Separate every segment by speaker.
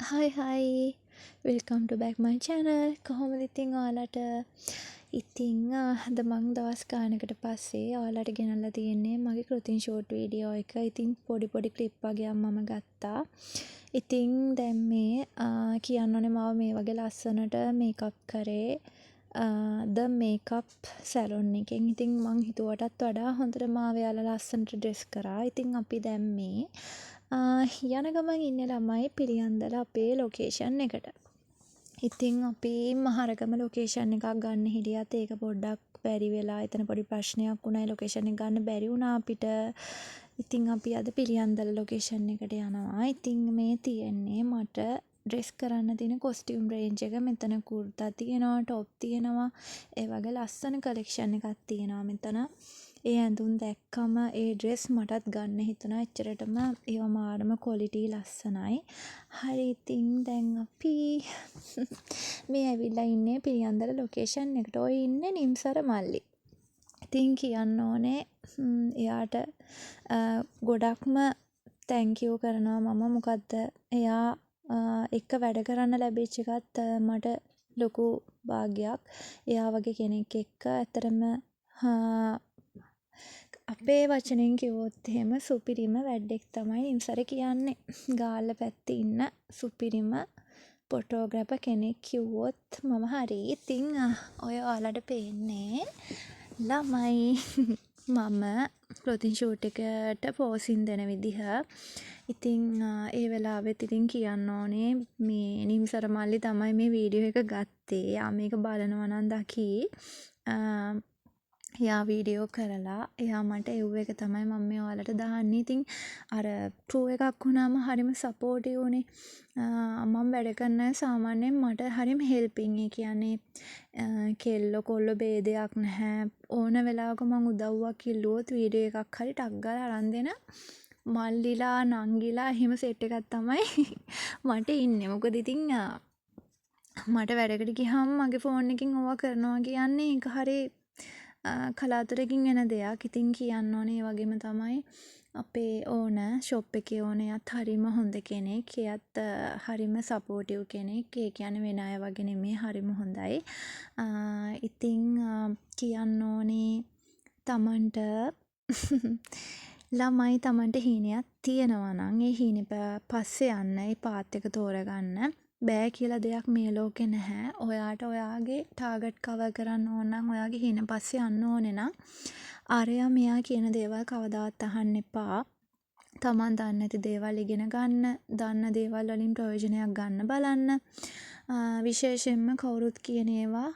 Speaker 1: Hi hi, welcome to back my channel. කොහොමද ඉතින් ඔයාලට? ඉතින් අද මං දවස් ගානකට පස්සේ ඔයාලට ගෙනල්ලා තියෙන්නේ මගේ ක්ලොතින් ෂූට් වීඩියෝ එක. ඉතින් පොඩි පොඩි ක්ලිප් වගයක් මම ගත්තා. ඉතින් දැන් මේ කියන්න ඕනේ මාව මේ වගේ ලස්සනට මේකප් කරේ ද මේකප් සැලොන් එකෙන්. ඉතින් මං හිතුවටත් වඩා හොඳට මාව එයාලා ලස්සනට ඩ්‍රෙස් කරා. ඉතින් අපි දැන් මේ යන ගමන් ඉන්නේ ළමයි පිළියන්දල අපේ ලොකේෂන් එකට. ඉතින් අපි මහරගම ලොකේෂන් එකක් ගන්න හිටියත් ඒක පොඩ්ඩක් බැරි වෙලා, එතන පොඩි ප්‍රශ්නයක් වුණා. ඒ ලොකේෂන් එක ගන්න බැරි වුණා අපිට. ඉතින් අපි අද පිළියන්දල ලොකේෂන් එකට යනවා. ඉතින් මේ තියෙන්නේ මට ඩ්‍රෙස් කරන්න තියෙන කොස්ටියුම් රේන්ජ් එක. මෙතන කුර්තා තියෙනවා, ටොප් තියෙනවා. ඒ වගේ ලස්සන කලෙක්ෂන් එකක් තියෙනවා මෙතන. ඒ ඇඳුම් දැක්කම ඒ ඩ්‍රෙස් මටත් ගන්න හිතුණා. එච්චරටම ඒවා මාරම ක්වොලිටි ලස්සනයි. හරි, ඉතින් දැන් අපි මේ ඇවිල්ලා ඉන්නේ පිළියන්දල ලොකේෂන් එකට. ඔය ඉන්නේ නිම්සර මල්ලි. ඉතින් කියන්න ඕනේ එයාට ගොඩක්ම thank you කරනවා මම. මොකද්ද, එයා එක්ක වැඩ කරන්න ලැබිච්ච එකත් මට ලොකු භාග්‍යයක්. එයා වගේ කෙනෙක් එක්ක ඇත්තටම අපේ වචනෙන් කිව්වොත් එහෙම සුපිරිම වැඩ්ඩෙක් තමයි නිම්සර කියන්නේ. ගාල්ල පැත්තේ ඉන්න සුපිරිම ෆොටෝග්‍රැෆර් කෙනෙක් කිව්වොත් මම හරි. ඉතින් ඔය ඔයාලට පේන්නේ ළමයි මම ක්ලොතින් ෂූට් එකට පෝසින් දෙන විදිහ. ඉතින් ඒ වෙලාවෙත් ඉතින් කියන්න ඕනේ මේ නිම්සර මල්ලි තමයි මේ වීඩියෝ එක ගත්තේ. එයා මේක බලනවා නම් දකී. එයා වීඩියෝ කරලා එයා මට එව්ව එක තමයි මම මේ ඔයාලට දාන්නේ. ඉතින් අර ක්‍රූ එකක් වුණාම හරිම සපෝටිව් නේ. මම වැඩ කරන අය සාමාන්‍යයෙන් මට හරිම හෙල්පින්. ඒ කියන්නේ කෙල්ලෝ කොල්ලෝ භේදයක් නැහැ. ඕන වෙලාවක මං උදව්වක් ඉල්ලුවොත් වීඩියෝ එකක් හරි ටක් ගාලා අරන් දෙන මල්ලිලා නංගිලා එහෙම සෙට් එකක් තමයි මට ඉන්නේ. මොකද ඉතින් මට වැඩකට ගියාම මගේ ෆෝන් එකෙන් ඕවා කරනවා කියන්නේ ඒක හරි කලාතුරකින් වෙන දෙයක්. ඉතින් කියන්න ඕනේ ඒ වගේම තමයි අපේ ඕනර්, ෂොප් එකේ ඕනර්, එයාත් හරිම හොඳ කෙනෙක්. එයාත් හරිම සපෝටිව් කෙනෙක්. ඒ කියන්නේ වෙන අය වගේ නෙමෙයි, හරිම හොඳයි. ඉතින් කියන්න ඕනේ තමන්ට ළමයි, තමන්ට හීනයක් තියෙනවා නම් ඒ හීනෙ පස්සේ යන්න, ඒ පාත් එක තෝරගන්න. බෑ කියලා දෙයක් මේ ලෝකේ නැහැ. ඔයාට ඔයාගේ ටාගට් කවර් කරන්න ඕන නම්, ඔයාගේ හීන පස්සේ යන්න ඕනේ නම්, අරයා මෙයා කියන දේවල් කවදාවත් අහන්න එපා. තමන් දන්නේ නැති දේවල් ඉගෙන ගන්න, දන්න දේවල් වලින් ප්‍රයෝජනයක් ගන්න බලන්න. විශේෂයෙන්ම කවුරුත් කියන ඒවා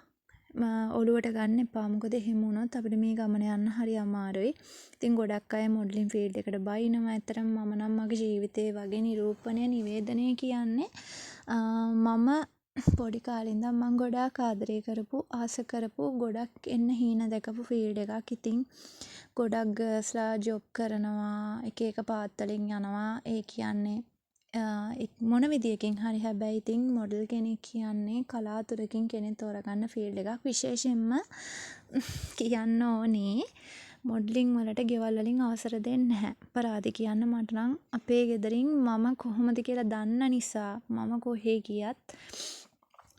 Speaker 1: ඔලුවට ගන්න එපා. මොකද එහෙම වුණොත් අපිට මේ ගමන යන්න හරි අමාරුයි. ඉතින් ගොඩක් අය මොඩලින් ෆීල්ඩ් එකට බයිනවා. ඇත්තටම මම නම් මගේ ජීවිතේ වගේ නිරූපණය නිවේදනය කියන්නේ මම පොඩි කාලේ ඉඳන් මං ගොඩාක් ආදරය කරපු, ආස කරපු, ගොඩක් එන්න හීන දැකපු ෆීල්ඩ් එකක්. ඉතින් ගොඩක් ගර්ල්ස්ලා ජොබ් කරනවා, එක එක පාත් වලින් යනවා. ඒ කියන්නේ මොන විදියකින් හරි. හැබැයි ඉතින් මොඩල් කෙනෙක් කියන්නේ කලාතුරකින් කෙනෙක් තෝරගන්න ෆීල්ඩ් එකක්. විශේෂයෙන්ම කියන්න ඕනේ මොඩලින් වලට ගෙවල් වලින් අවසර දෙන්නේ නැහැ. අපරාදේ කියන්න මට නම් අපේ ගෙදරින් මම කොහොමද කියලා දන්න නිසා මම කොහේ ගියත්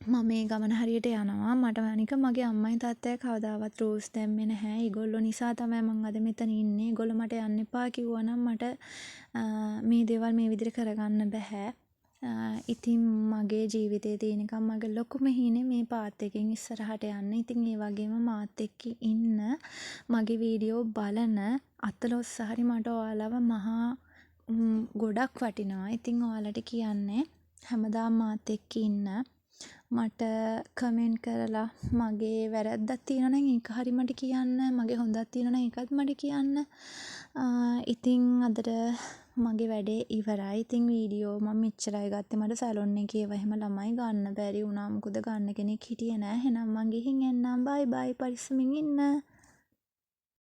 Speaker 1: මම මේ ගමන හරියට යනවා. මට අනික මගේ අම්මයි තාත්තයි කවදාවත් රූල්ස් දැම්මේ නැහැ. ඒගොල්ලෝ නිසා තමයි මං අද මෙතන ඉන්නේ. ඒගොල්ලෝ මට යන්න එපා කිව්වා නම් මට මේ දේවල් මේ විදිහට කරගන්න බැහැ. ඉතින් මගේ ජීවිතේ තියෙනකම් මගේ ලොකුම හීනේ මේ පාත් එකෙන් ඉස්සරහට යන්න. ඉතින් ඒ වගේම මාත් එක්ක ඉන්න, මගේ වීඩියෝ බලන අතලොස්ස හරි මට ඔයාලව මහා ගොඩක් වටිනවා. ඉතින් ඔයාලට කියන්නේ හැමදාම මාත් එක්ක ඉන්න. මට කමෙන්ට් කරලා මගේ වැරැද්දක් තියෙනවා නම් ඒක හරි මට කියන්න. මගේ හොඳක් තියෙනවා නම් ඒකත් මට කියන්න. ඉතින් අදට මගේ වැඩේ ඉවරයි. ඉතින් වීඩියෝ මම මෙච්චරයි ගත්තේ. මට සැලොන් එකේ ඒවා එහෙම ළමයි ගන්න බැරි වුණා. මොකද ගන්න කෙනෙක් හිටියේ නෑ. එහෙනම් මං ගිහින් එන්නම්. බයි බයි. පරිස්සමින් ඉන්න.